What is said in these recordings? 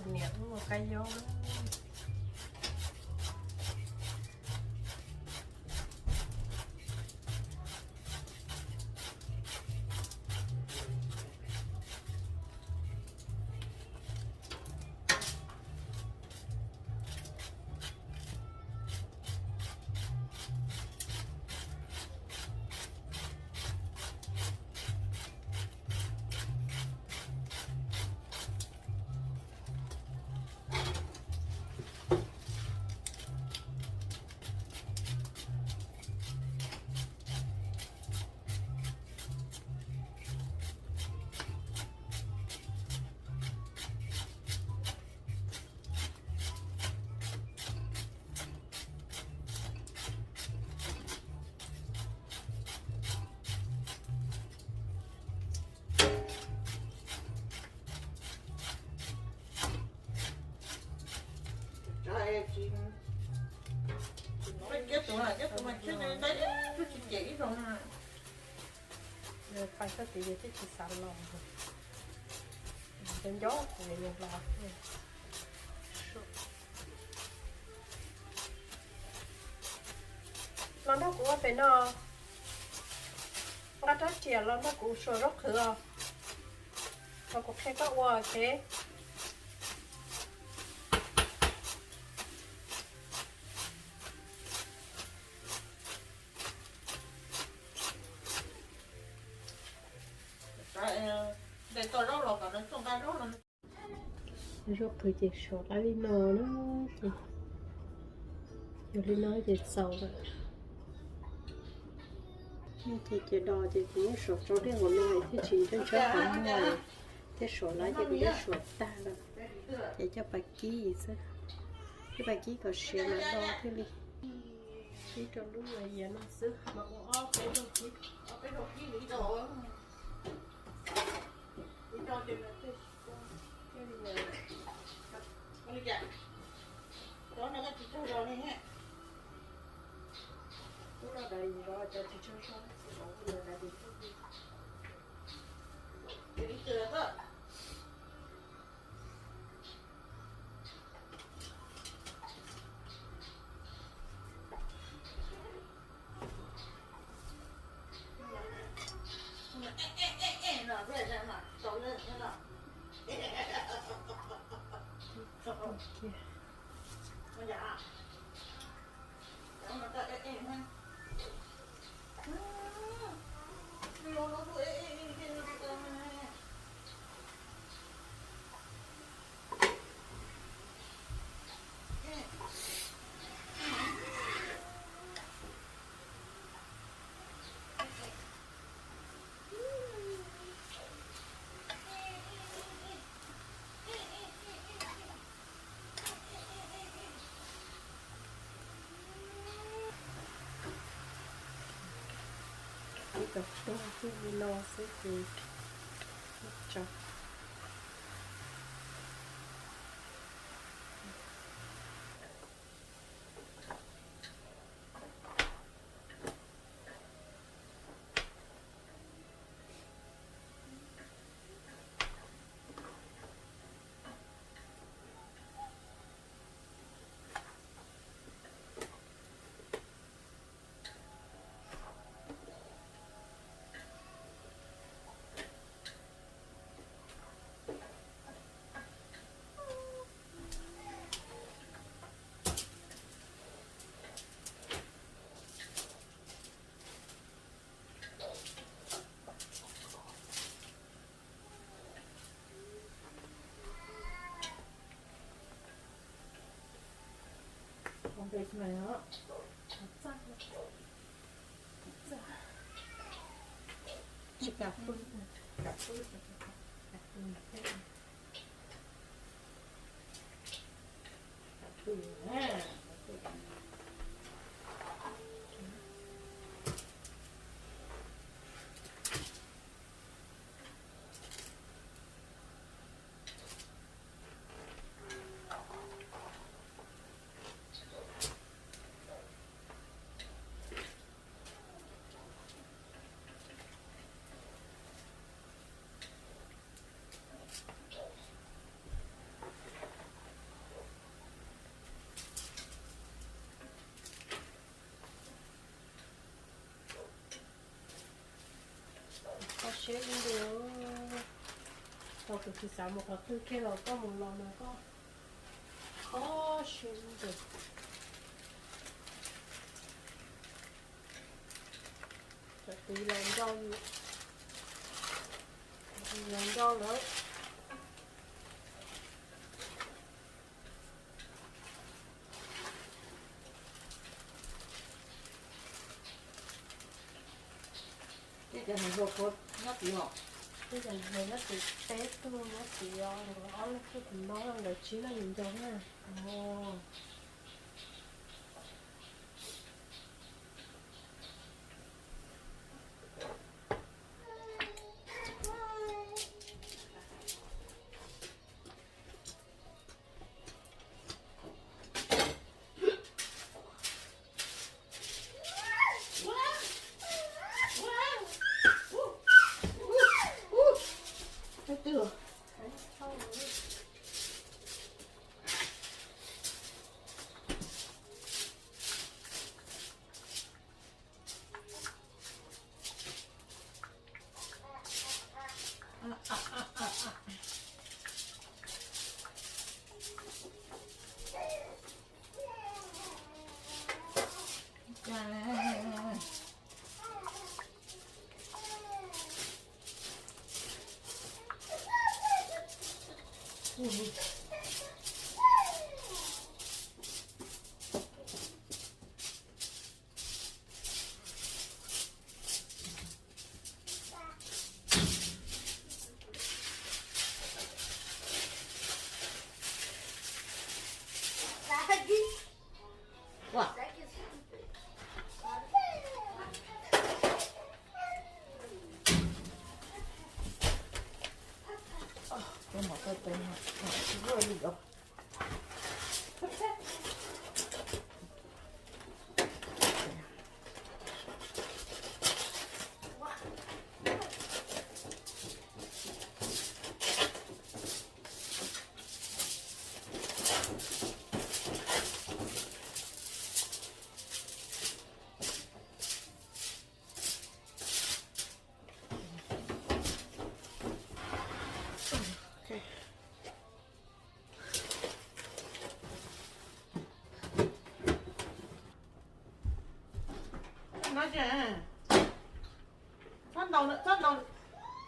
Niam ua kab yob. Pais txog tid ces twb tsis xav los, nco nco kuv los. Los nrog kuv ua pem no, nqa rab riam los nrog kuv suav zaub qhwv os, los kuv qhia koj ua, ok. Zaub qhwv ces suav qab li no na, ces yog li no ces txaus lawm. Ces cov dos ces kuv muab suav tso dej nkaus no thiaj tsis ntsab ntsab qhov muag, thiab suav lawm ces kuv thiaj suav tag lawm. Ces coj pas kib xwb, coj pas kib kom siav mas do thiaj li. Kib rau lub iav no xwb mas ua ob peb zaug kib. Ib cov tuag tuag li no xwb ces tso. Siab ntws, tau tus tsis xav mus qhov twg kiag los koj mus los mas koj kho siab ntws. Cov tiv los ncau, los ncau lawm. Tej cov hluas hluas nyob tid os. Tej cov hluas nyob tid peb tug nyob tid os, nkawd ob leeg tuaj tim no nkawd tsib leeg mus ncau na.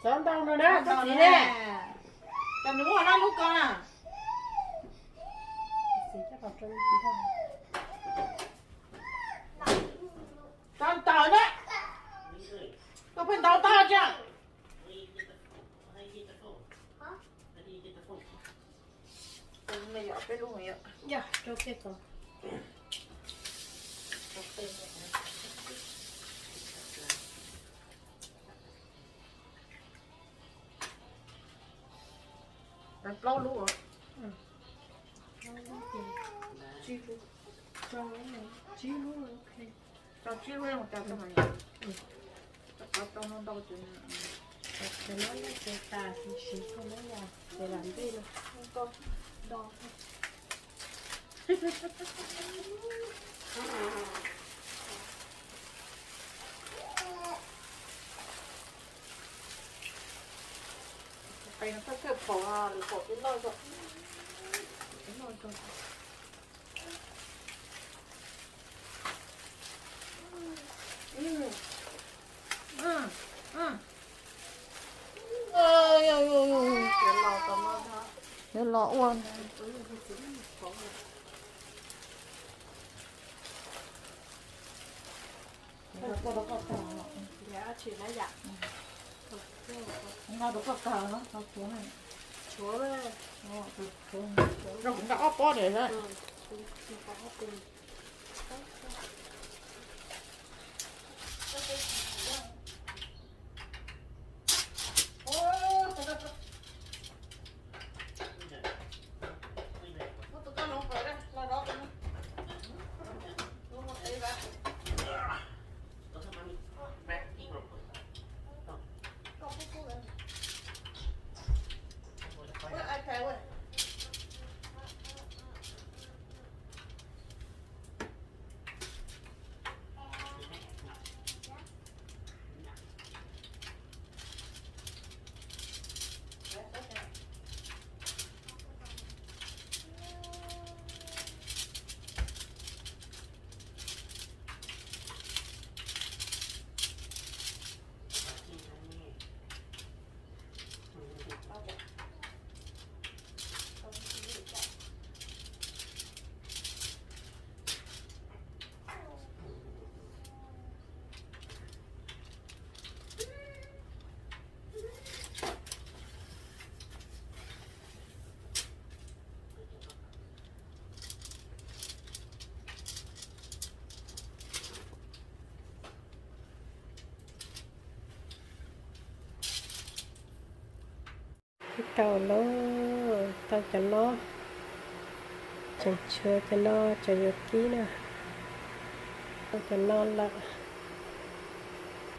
Txhob ntaus nws na, koj txiv ne. Cas nws muaj lab lub ko na. Txhob ntaus na. Koj pheej ntaus tag tsia. Yog, rau peb ko. Plaub lub. Tsib lub, tsib lub, ok. Tau tsib lub, tau tau ntau ntau ces, ces no ces tas siv siv koj no yom, ces lam ntej no. Qe no txhob kawg pom, pom peb loj zog, peb loj zog. Yuav los ua. Nqa rau koj kawg, tshuav na. Rau kuv nqa ob pob diam na. Tau lawm, tau cov no, tseem tshuav cov no, cov yuav kib na, tau cov no lawm.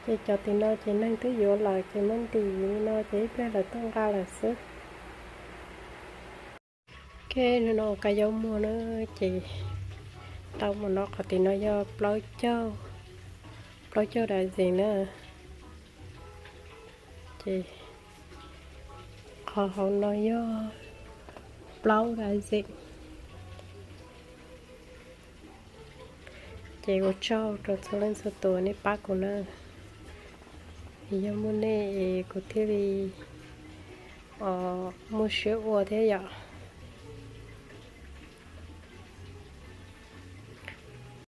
Ces cov tim no ces neeg twb yuav lawm ces muab ntim li no ces ib pliag lawv tuaj nqa lawm xwb. Ok, hnub no ua kab yaub muag na, ces tau mus no, qhov tim no yog plaub caug, plaub caug dav zees na. Ces qhov hauv no yog plaub dav zees. Ces ua tsaug rau txhua leej txhua tus nej pab kuv na, yog muaj nej es kuv thiaj li muaj siab ua thiab yom.